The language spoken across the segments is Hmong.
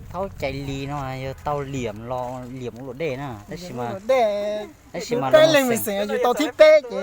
Thaub cai li no yog tau liam los liam ua luam dej na, tab sis mas, tab sis mas peb leeg mas xeem yus tau thib peb ces.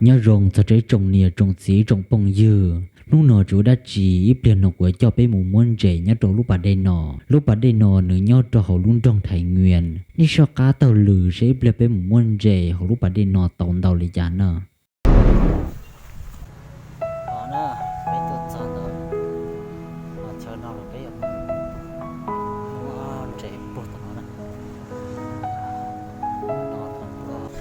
Nyob zoo txog rau ib tsoom niam tsoom txiv tsoom phooj ywg, hnub no tsis ua dab tsi, ib pliag no kuv coj peb mus muab ntses nyob rau lub pas dej no. Lub pas dej no nws nyob rau hauv lub nroog Thaiv Nyuas. Nej soj qab taug lw seb ib pliag peb mus muab ntses hauv lub pas dej no tau ntau li cas na.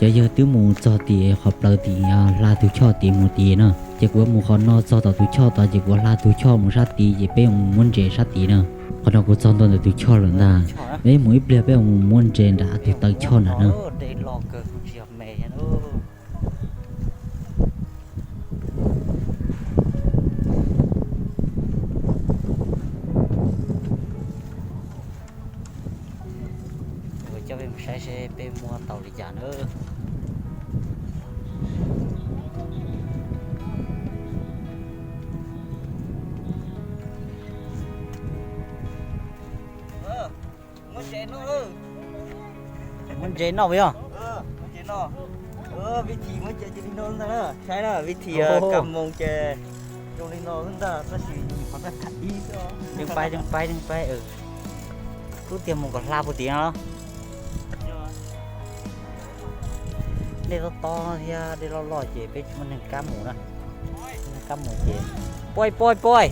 Cov yawg twb mus txog tim qhov plaws tim hla tus choj tid mus tid na, ces kuv mus qhov no txog tom tus choj tod ces kuv hla tus choj mus sab tid ces peb mus muab ntses sab tid na. Qhov no kuv txog ntua ntawm tus choj lawm ntag, peb mus ib pliag peb mus muab ntses nram tus taw choj nram na. Coj peb mus saib seb peb muab tau li cas na. Muab ntses noj puas yog? Vib thim muab ntses cia li no ntag na, saib na, vib thim kab moos ces zoo li no xwb ntag, tab sis qhov ntawd tham ib. Deej paib, deej paib, deej paib. Kub tiag mus kom hla puag tid no. Dej tob tob thiab dej loj loj ces peb tsis muaj neeg kab mus na. Neeg kab mus ces, poj poj poj,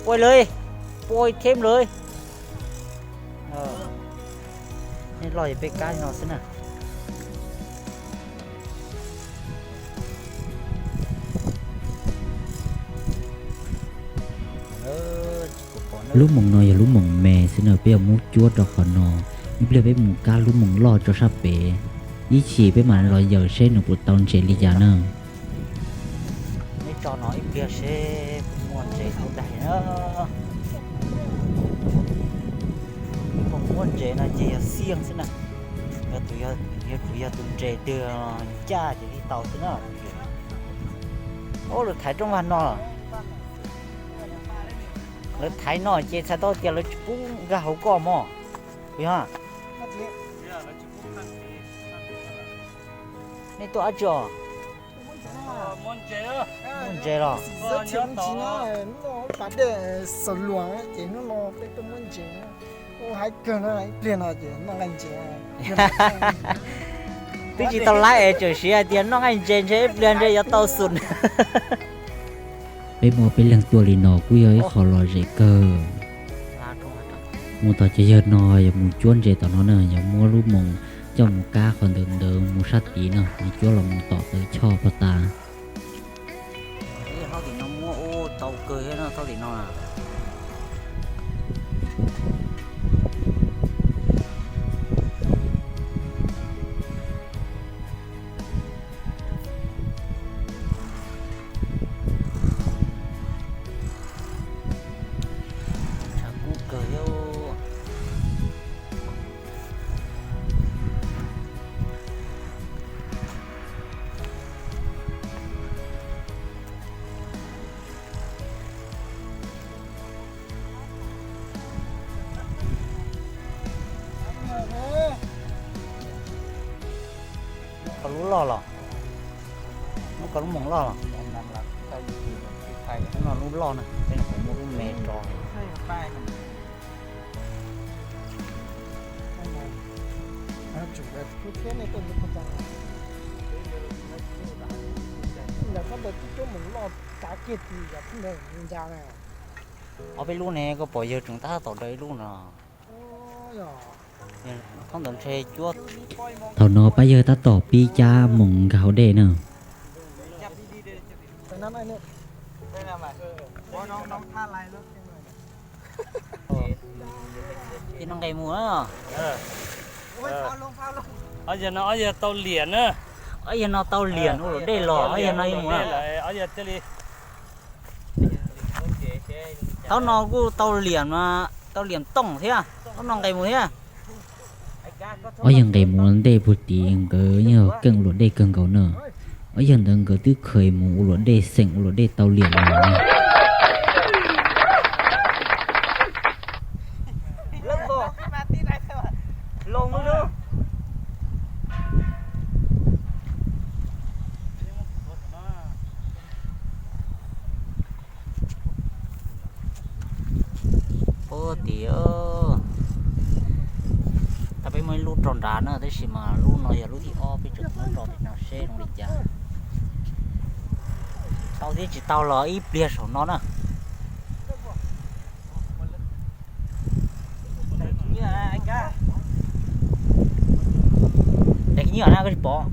poj lawm, poj thêm lawm. Dej loj ces peb kab li no xwb na. Lub moos no yog lub moos me xwb na, peb yuav muab cuab rau qhov no. Ib pliag peb mus kab lub moos loj rau sab pem, ib chim peb mam los yawm seb nws puas tau ntses li cas na. Neb tso no ib pliag seb puas muaj ntses tau daig na. Muaj ntses no ces yog xiaj xwb na. Yog tus, yog tus, yog tus ntses twg ncaj ces thiaj tau xwb na. Ob, lawv thaiv rooj vag no. Lawv thaiv no ces txhais tau tias lawv tsis pub nkag hauv koj mog. Puas yog? Nej tuaj dab tsi os? Muaj ntses los? Hnub no peb tuaj muab ntses, ua haib kawg no, ib pliag no ces noj nqaij ntses. Twb tsis tau laib es tseem siv hais tias noj nqaij ntses ntshe ib pliag ntshe yuav tau xum. Peb muaj peb leeg tuaj li no kuj yog ib qho lom zem kawg. Mus tom cov yawg no yog mus cuab ntses tom no na, yog muab lub moos coj mus kab qhov ntawd ntawd mus sab tid no, mus cuab los mus tom taw choj pag tas. Thaub tim no muab ub tau kawg thiab no, thaub tim no. Tshav kub kawg thiab. Koj lub loj los? Muab koj lub moos loj los? Lub no lub loj na, peb kuv muab lub me tso. Ob peb lub ne, koj pom yawg tseem tab tom daws ib lub no. Thaum ntawd ntshe cuab. Thaum no pab yawg tab tom pib cab moos nkag hauv dej na. Ib noj nqe mus na. Ob yawg no, ob yawg tau liam na. Ob yawg no tau liam ua luam dej los, ob yawg no mus na. Ob yawg thiaj li Thaum no kuj tau liam, tau liam tooj thiab, thaum no nqes mus thiab. Ob yawg nqes mus ua ntej puag tid nkawd yeej keej ua luam dej kawg nkaus na. Ob yawg ntawd nkawd twb kheev mus ua luam dej xeem ua luam dej tau liam no. Puag tim, tau peb muaj ib lub rau nrad na, tab sis mas lub no yog lub thib ob, peb tseem muab rau tim no seb zoo li cas. Tau thiab tsis tau los ib pliag saum no na. Daim nyiaj na koj tsis pom.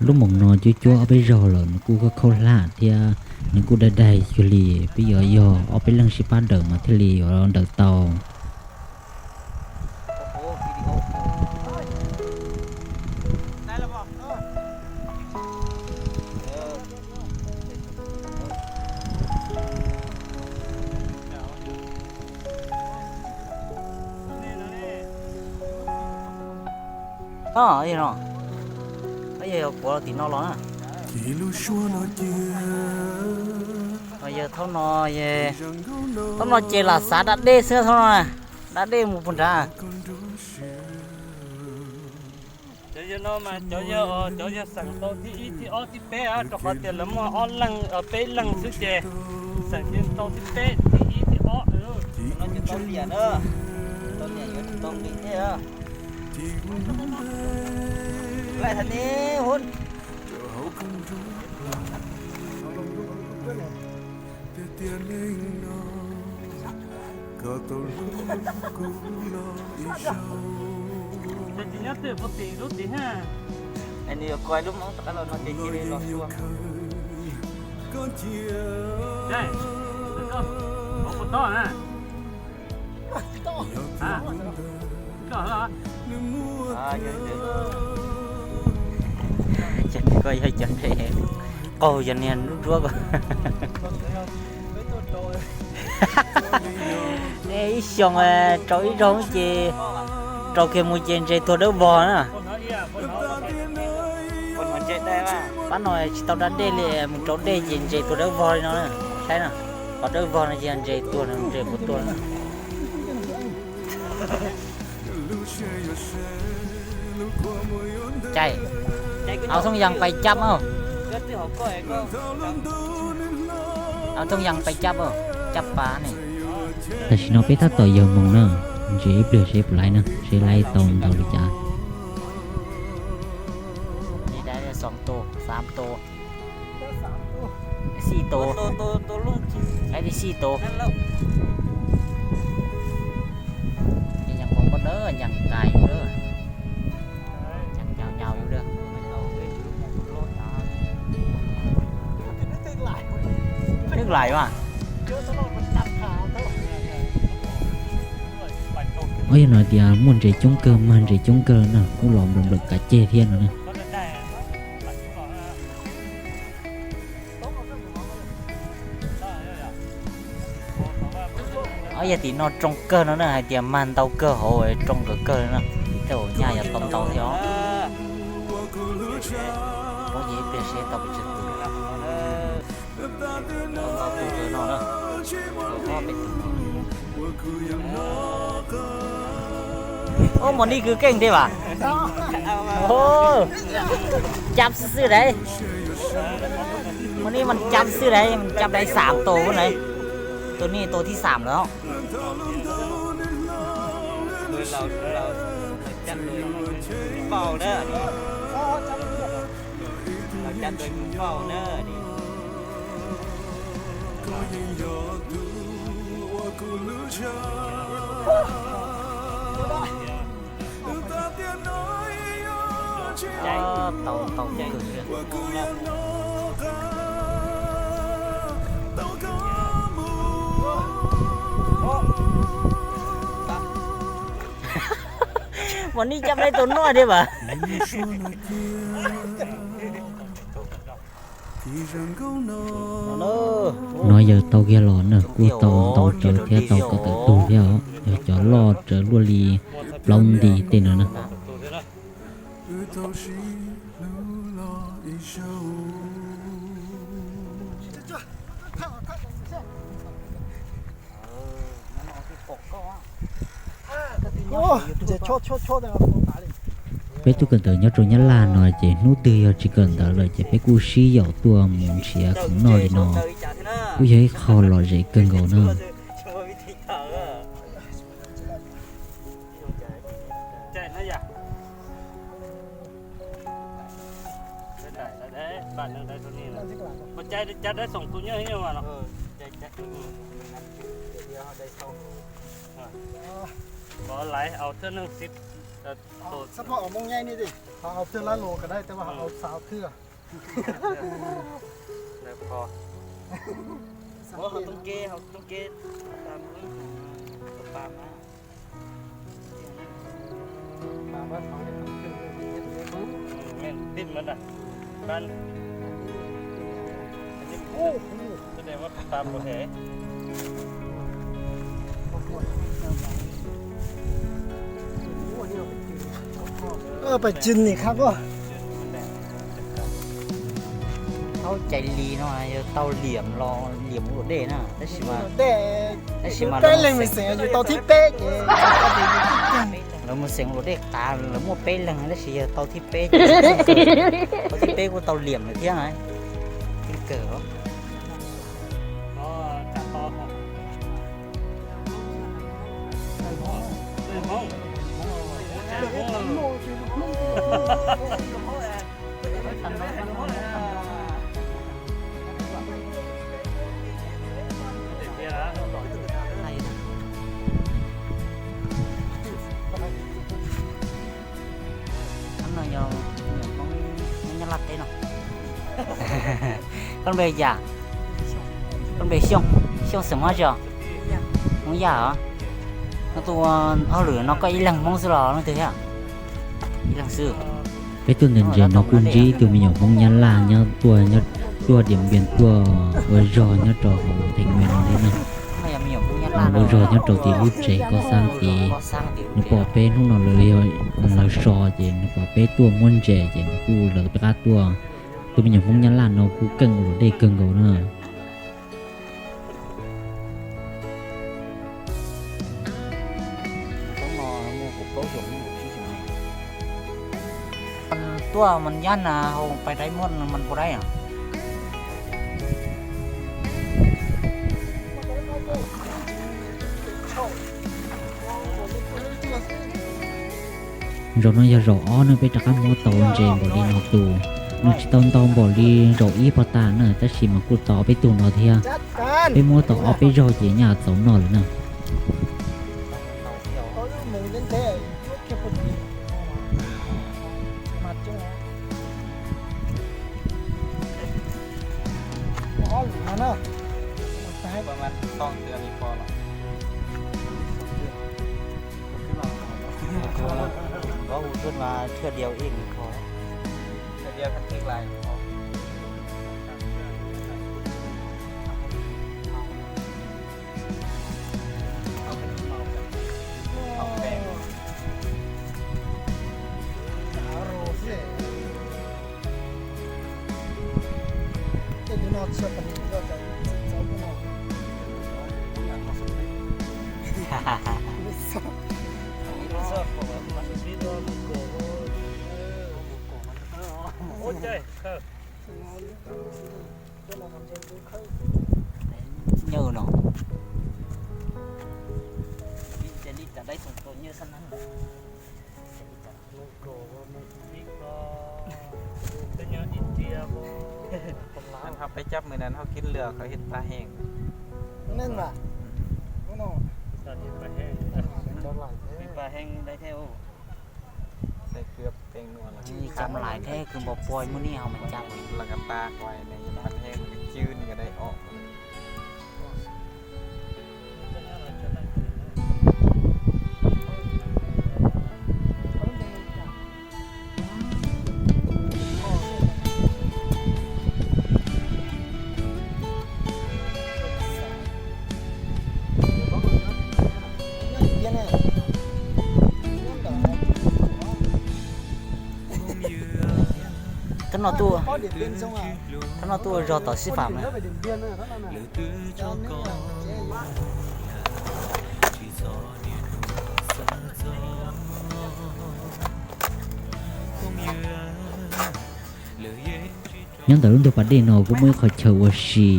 Lub moos no cuab cuab ob peb zaug lawm nws kuj khaub khaub hlab thiab nws kuj daig daig cuag li, peb yuav yog ob peb leeg sib pab dawm mas thiaj li yuav dawm tau. Yog kuav tim no los na. Yog thaum no, thaum no ces lam xav da dej xwb thaum no na, da dej mus puag nrad. Cov yawg no mas cov yawg, cov yawg xeem tau thib ib thib ob thib peb, rau qhov tias lawv muaj ob leeg peb leeg xwb ces xeem tau thib peb thib ib thib ob. Tau liam na, tau liam yuav tsis tau nqis thiab. Laim thav ne, huv. Ces tsis nyob twm puag tim lub tid na. Nws yuav koi lub Hmoob tom qab los no ces cia li los xyuas. Cov koj yog cov nres qaug yog niag lub duab ko. Ib xyoos rau ib zaug ces rau kiag mus ces ntses tuag dawb vog na. Pab no tsis tau da dej li, mus rau dej ces ntses tuag dawb vog li no na. Saib na, qhov dawb vog no ces ntses tuag, ntses puas tuag na. Cais, ao thooj yas pais cab os. Ao thooj yas pais cab os, cab pas ne. Tam sim no peb tab tom yawg moog na, ntsia ib pliag seb puas laib na, seb laib tau ntau li cas. Xij tus, laib li xij tus. Nyeem nqos nqos na, nyeem kais na, nyeem nyaus nyaus yus na. Twb laim mas. Ob yog no tias muaj ntses coob kawg, mag ntses coob kawg na, kuj los nplawm nplawm kav ceg thiab no na. Ob yog tim no roo kawg no na, hais tias mag ntau kawg hauv roo nkawd kawg na, tej zaum nyaj yuav tau ntau thiab os. Poob ces ib pliag seb tau pes tsawg tus. Tau ntau tus kawg no na. Ob mos nij kwv keej thiab vas. Cab xwb xwb dai. Mos nij mas cab xwb dai, cab dai xam tus na. Tus nij tus thib xam lawm. Tau, tau kawg li. Mas nej coj peb tau noj thiab mas. No yawg tau kiag los na, kuj tau ntau tsawv thiab tau kawm tawm tug thiab os. Yog cov loj tsawv luaj li plaub nti tej no na. Peb tuaj kawm ntawv nyob rau Nyab Laj no ces hnub twg yog tsis kawm ntawv lawm ces peb kuj sib yaum tuaj mus nrhiav khoom noj li no. Kuj yog ib qho lom zem kawg nkaus na. Pais tsis nim qhab koj. Tau cais li no yog tau liam los liam ua luam dej na, tab sis mas, tab sis mas peb leeg mus xeem yus tau thib peb ces lawv mus xeem ua luam dej qav lawv muaj peb leeg tab sis yog tau thib peb ces tau thib peb kuj tau liam lawm thiab. Kawg. Hnub no yog Hmoob Nyab Laj teb no. Koj npe cas? Koj npe Xyooj, Xyooj xeem Hmoob tsi os? Hmoob Yaj os. Koj tuaj hauj lwm no koj ib leeg Hmoob xwb los leej twg thiab? Ib leeg xwb. Peb tuaj ntawm ntses no kuj ntsib ib tug me nyuam Hmoob Nyab Laj nyob tuaj, tuaj Diam Npias tuaj ua zog nyob rau hauv Theem Npias no thiab na. Ua zog nyob rau tim lub tsev Koj Xab tid. Nws pom peb hnub no lawv, lawv so ces nws pom peb tuaj muab ntses ces nws kuj lawv peb qab tuaj. Tus me nyuam Hmoob Nyab Laj no kuj keej ua luam dej kawg nkaus na. Tuaj mas yab na hau pais dai muaj mas pua dai. Zaum no yog zaum ob na peb rov qab muab tau ntses npaum li no tus. Nws tsis tau ntau npaum li zaum ib pog tas na tab sis mas kuj tau peb tug no thiab. Peb muab tau ob peb zaug ces nyaj txaus noj lawm na. Nyaj no. Ho peb cab mus na ho kib lwm qhov hib pa heej. Hib pa heej dai thiab. Cam lais thiab kwv npau pua muaj nij ho mas cam. Tab no tuaj, tab no tuaj zog tom xib fam na. Nyob ntawm lub ntug pas dej no kuj muaj ib qho chaw ua si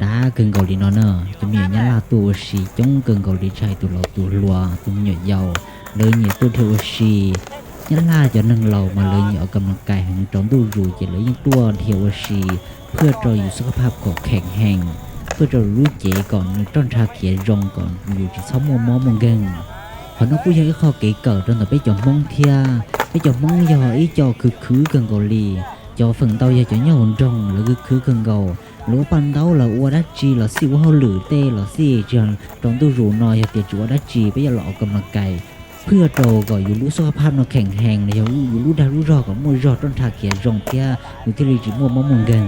dav kawg nkaus li no na. Cov me nyuam Nyab Laj tuaj ua si coob kawg nkaus li, tsis hais tus laus tus hluas tus me nyuam yaus, lawv nyiam tuaj dhia ua si. Nyab Laj cov neeg laus mas lawv nyiam ua kam nas kais heev, tsaus ntuj zus ces lawv yeej tuaj dhia ua si, phwj rau yus xub qab phaj kom kheem heev, phwj rau lub cev kom nws roj ntsha khiav zoo, kom yus tsis txhob muaj mob muaj nkeeg. Qhov no kuj yog ib qho kev kawm rau ntawm peb cov Hmoob thiab. Peb cov Hmoob yog ib co khwv khwv kawg nkaus li. Cov feem ntau yog cov nyob hauv nroog, lawv khwv khwv kawg nkaus. Lawv ua paj ntaub, lawv ua dab tsi los xij, ua hauj lwm tej los xij, tsis yog tsaus ntuj zus no, yog tias tsis ua dab tsi peb yuav los ua kam nas kais, phwj rau kom yus lub xub qab phaj no kheem heev los yog yus lub dag lub zog kom muaj zog roj ntsha khiav zoo thiab yus thiaj li tsis muaj mob muaj nkeeg.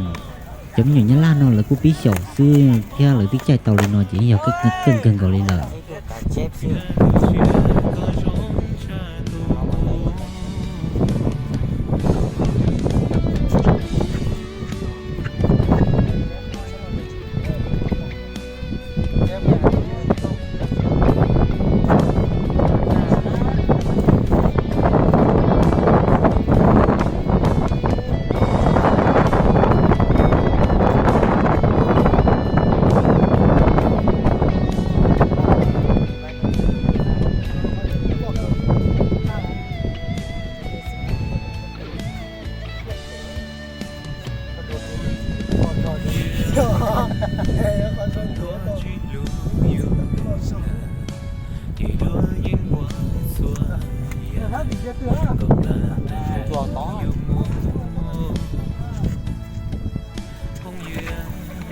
Cov me nyuam Nyab Laj no lawv kuj pib xyaum xwb thiab lawv twb caij tau li no ces yeej yog keej kawg nkaus li lawm.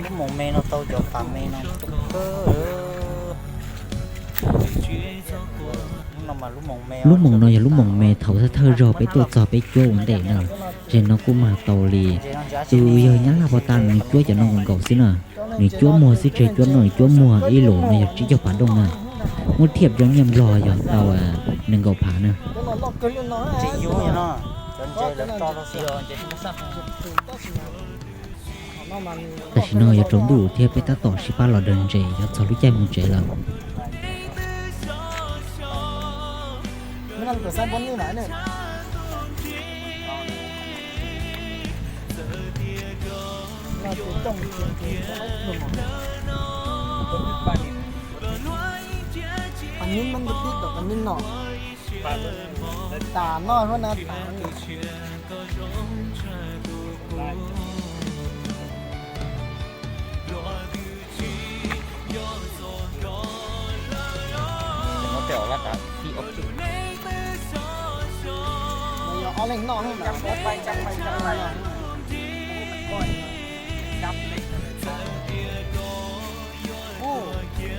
Lub moos me no tau cov pas me no kawg. Lub moos no yog lub moos me thaum thawj thawj zaug peb tuaj txog peb cuab ua ntej na. Ze no kuj mag tau li. Tus yawg Nyab Laj pov tas nws cuab cov no nkaus nkaus xwb na. Nws cuab muag xwb, tseg cuab noj, nws cuab muag ib lus no yog tsib caug phav dooj na. Muab thiaj rau nyiaj Nplog yog tau nees nkaum phav na. Tam sim no yuav tsaus ntuj thiab peb tab tom sib pab los daws ntses yuav txog lub caij mus tsev lawm. Pas nib mas nws tib tom pas nib no. Tas no huab na tas. Yog ob leeg noj.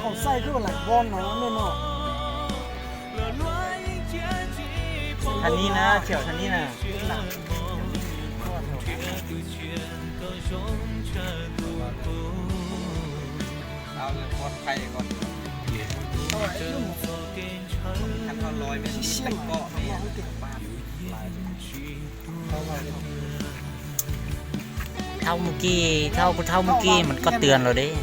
Khaum xaij kuj lam vo no nej no. Thaj nib na, tsis yog thaj nib na. Thauj mus kij, thauj, kuv thauj mus kij mas koj tws los deb.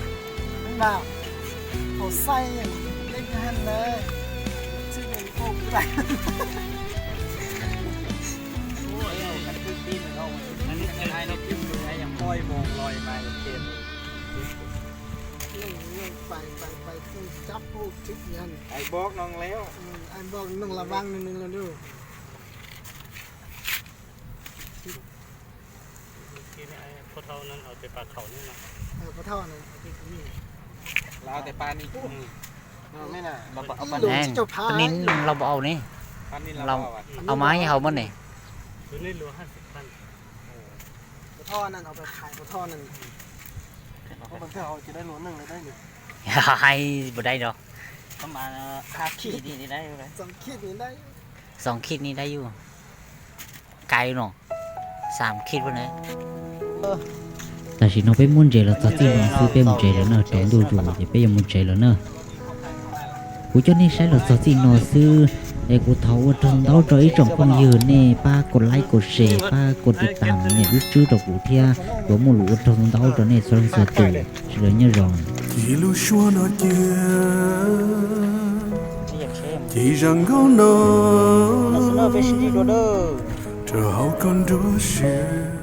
Nim los ua ne. Los, au mas hauv muab ne. Hais puas dai no? Xoom khij ni dai yus. Kais no, xam khij puas ne. Tam sim no peb muab ntsev los txog txij no xwb, peb mus tsev lawm na, tsaus ntuj zus ces peb yuav mus tsev lawm na. Kuv coj nej saib los txog txij no xwb, es kuv thov ua tsaug ntau rau ib tsoom phooj ywg nej pab kos like kos share, pab kos tiv tam niam lub tswb rau kuv thiab, kuv muaj lus ua tsaug ntau rau nej txhua leej txhua tus, sawv daws nyob zoo. Ib lub suab no cia, cia zam nkauj no rau hauv koj nruab siab.